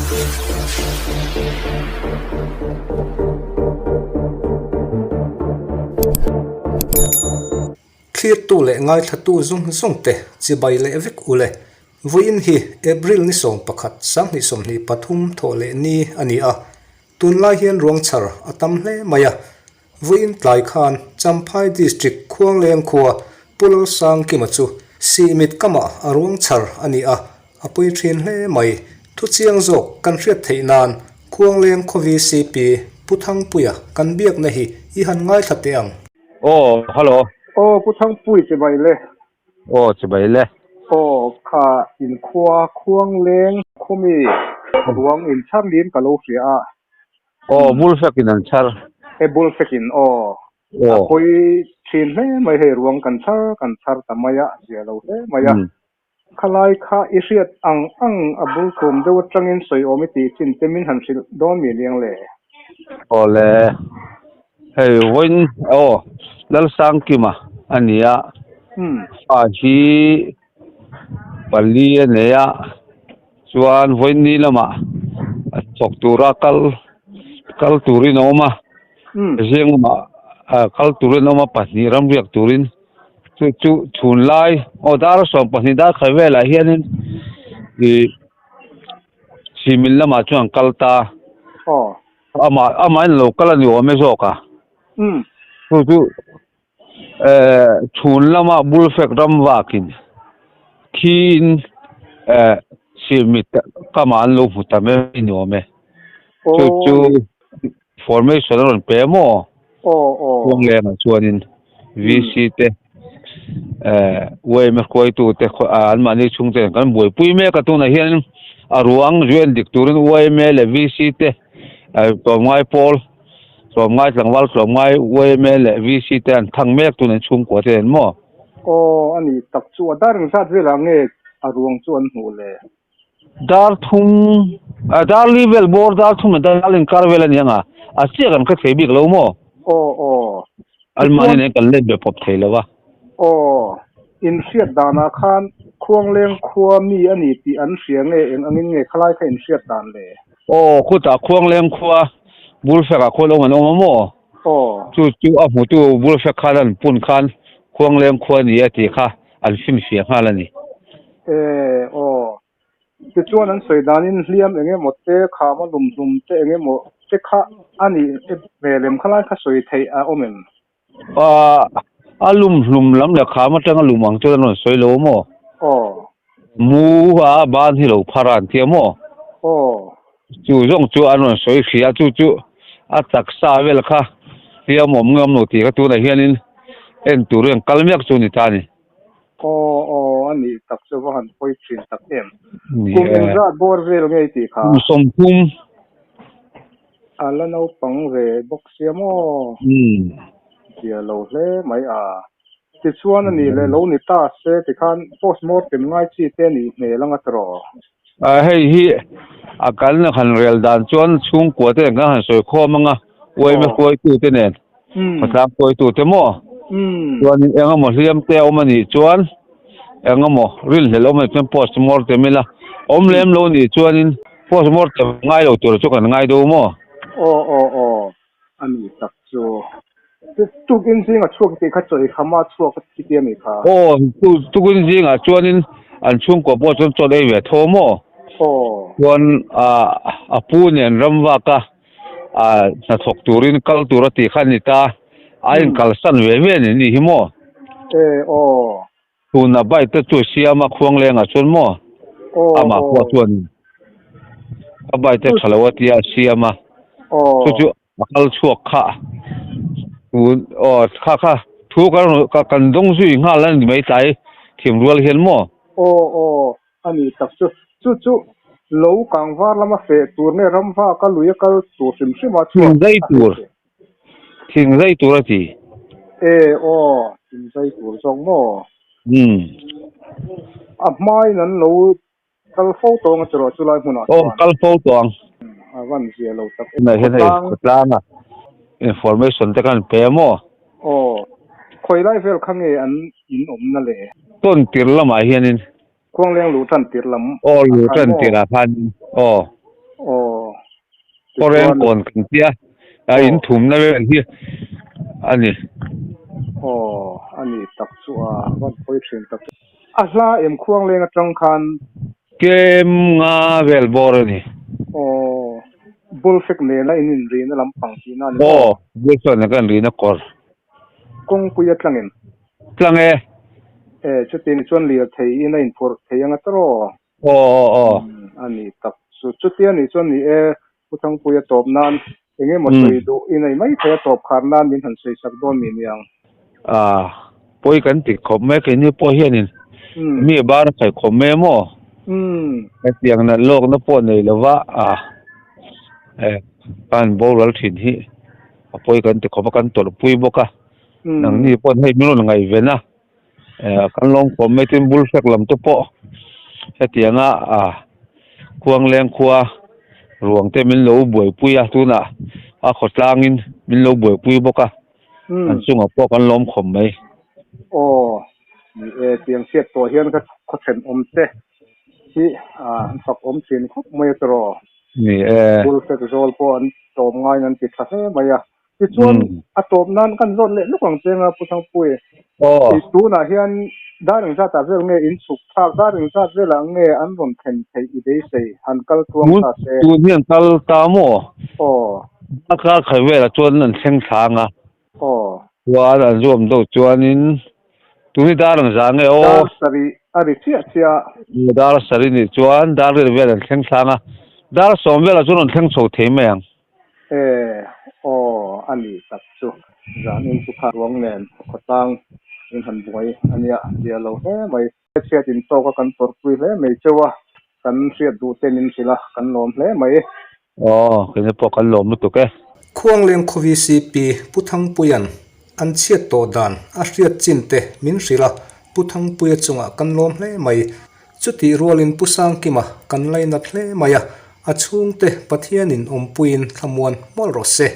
Thlirtu leh ngaithlatu zung zung te chibai leh vek ule. Vawiin hi April ni 11 2023 thawh leh ni a ni a. Tunlai hian ruangchhar a tam hle mai a. Vawiin tlai khan Champhai District Khuangleng khua Pu Lalsangkima chu Sihmit kamah a ruang chhar a ni a, a pui thin hle mai. Thuchiang zawk kan hriat theih nan Khuangleng khaw VCP Pu Thangpuia kan biakna hi i han ngaithla teh ang. Aw, hello. Aw, Pu Thangpui chibai le. Aw, chibai le. Aw, kha inkhua Khuangleng khawmi ruang inchhar niin ka lo hria a. Aw, bul fekin an chhar. E, bul fekin, aw. A pawi thin hle mai hei ruang kan chhar kan chhar ta mai a, a zia lo hle mai a. Khalai kha i hriat ang ang a bul tum deuh atangin sawi awm i tih chin te min han hrilh dawn mi liang le? Aw le, hei vawiin aw Lalsangkima a ni a, fa hi pali a nei a, chuan vawiin ni lamah a thawk tura kal kal turin a awm a, zing lamah kal turin a awm a pahnih ramriak turin chu chu chhun lai aw dar 12 dar khat velah hianin ih cement lamah chuan an kal ta amah amahin a lo kal a ni awm e zawk a chu chu. Chhun lama Bullfrog ram vakin thiin sirmit kamah an lo hmu ta mai a ni awm e. Chu chu formation a rawn pe a maw? Khuanglengah chuanin VC te YMA hruaitute anmahni chhungte kan buaipui mek a, tunah hian a ruang join dik turin YMA leh VC te tlawmngai pawl Tlawmngai tlangval tlawmngai YMA leh VC te an thang mek tun an chhungkua te en maw? Aw a ni tak chu a dar engzat velah nge a ruang chu an hmuh le? Dar thum a dar li vel bawr dar thum leh dar inkar vel a ni ang a, a chiah kan hre thei bik lo maw? Aw aw Anmahni nen kan let be pawp thei lo a. Aw inhriat danah khan Khuangleng khua mi a ni tih an hria nge eng angin nge khalai kha inhriat dan le? Aw, khutah Khuangleng khua Bulfeka khual awm an awm a maw? Aw. Chu chu a hmutu Bulfek khan an pun khan Khuangleng khua ni a tih kha an finfiah nghal a ni. E, aw. Tichuan an sawi danin hliam eng emaw te, khama lum hlum te eng emaw te kha a nih ve lem kha lai kha sawi theih a awm em? A lum hlum lam leh kham atanga lum ang chuan an rawn sawi lo maw? Aw. Mu a ban hi lo phar a an tia maw? Aw. Chu zawng chu an rawn sawi hria chu chu a taksa vel kha hliam awm ngam lo tih kha tunah hianin en tur hian kal mek chu a ni ta a ni. Aw aw a nih tak chu va han pawi thin tak em. Kum engzat bawr vel ngei tih kha? Kum 30. A la naupang ve bawk sia maw? Zia lo hle mai a. Tichuan a nih leh lo ni ta se tikhan postmortem ngai chi te nih hmel anga tiraw? Hei hi a kan han rel dan chuan chhungkua te nen kan han sawi khawm anga uaime hruaitu te nen khawtlang hruaitu te maw? Chuanin eng emaw hliam te a awm a nih chuan eng emaw rinhlelh awm a nih chuan postmortem ila awm lem lo nih chuanin Postmortem ngai lo tur chu kan ngai deuh maw? Aw aw aw, a ni tak chu. Tukin zingah chhuak tih kha chawi khama chhuak a ti a ni kha. Aw, tukin zingah chuanin an chhungkua pawh chuan chaw ei ve tho maw? Aw. Chuan a pu nen ram vaka hnathawk turin kal tur a tih kha a ni ta, a inkalsan ve ve a ni hi maw? E aw. Tuna bike te chu siam a khuang lengah chuan maw amah pawh chuan a bike te tha lo a tia a siam a chu chu a kal chhuak kha tun aw kha kha thu kan rawn kan dawng zui nghal a ni mai tlai thim rual hian maw. Aw aw a ni tak chu chu chu lo kangvar lama feh tur nge ramva ka lui a kal tur hrim hrim a chhuak thing zai tur Thing zai tur a ti. E aw, thing zai tur zawk maw? Umm. A hmain an lo kal fo tawng a cheraw chulai hmunah chuan. Aw, kal fo tawng. A van zia lo tak em. Tunah hian hei khawtlanga information te khan pe maw? Aw, khawi lai vel kha nge an in awmna le? Tawn tir lamah hianin. Khuangleng luh tan tir lam Aw, luh tan tirah khan aw. Aw. Kawreng kawn kan tia a in thumna vel hi a ni. Aw, a ni tak chu a rawn pawi thin tak. A hla em khuang leng atang khan. Kem nga vel bawr a ni. Aw, bullfek nena in inrina lampang tihna a ni maw? Aw, bullfek nena kan inrina kawr. Kawngpui a tlang em? Tlang e. E, chuti ni chuan lirthei in a inphurh thei anga tawraw? Aw aw aw. A ni tak chu. Chutia nih chuan ni e, Pu Thangpuia tawp nan eng emaw sawi duh i nei mai thei a tawp khar nan min han sawi sak dawn mi niang. A, pawi kan ti khawp mai keini pawh hianin mi bar a khai khawp mai a maw? Hetiang nalh lawkna pawh nei lova a kan boral thin hi a pawi kan ti khawp a, kan tawrhpui bawk a. Nangni paw'n hei min rawn ngaihven a. Kan lawm khawm mai tin bul hrek lam te pawh hetianga Khuangleng khua ruang te min lo buaipui a tunah a khawtlangin min lo buaipui bawk a an chungah pawh kan lawm khawm mai. Aw ni e tiang chhiat tawh hian ka khaw thenawm te hi an fak awm thin khawp mai a tawraw. Ni e. Bul hrek zawl pawh an tawm ngaiin an ti tha hle mai a. Tichuan, a tawp nan kan zawt leh luk ang che nga Pu Thangpui. Aw. Tunah hian dar engzatah vel nge in chhuk thlak, dar engzat velah nge an rawn thlen theih i beisei, han kal tluang ta se. Tun hian kal ta maw? Aw. A kar khat velah chuan an thleng thlang a. Aw. Chuan an zuam deuh chuanin tun hi dar engzah nge aw? Dar sarih a ri chiah chiah. Dar sarih nih chuan dar riat vel an thleng thlang a, dar sawm velah chuan rawn thleng chho thei mai ang. E, aw, a ni tak chu. Zanin chu kha ruang nen khawtlang in han buai a nia, zia lo hle mai. Chhiat in tawk a kan tawrhpui hle mai cheu a, kan hriat duh te min hrilh a, kan lawm hle mai. Aw, keini pawh kan lawm lutuk e. Khuangleng khaw VCP Pu Thangpuia'n an chhiat tawh dan a hriat chin te min hrilh a, Pu Thangpuia chungah kan lawm hle mai. Chutih rualin Pu Sangkima kan lainat hle mai a, a chhungte Pathianin awmpuiin thlamuan mawlh rawh se.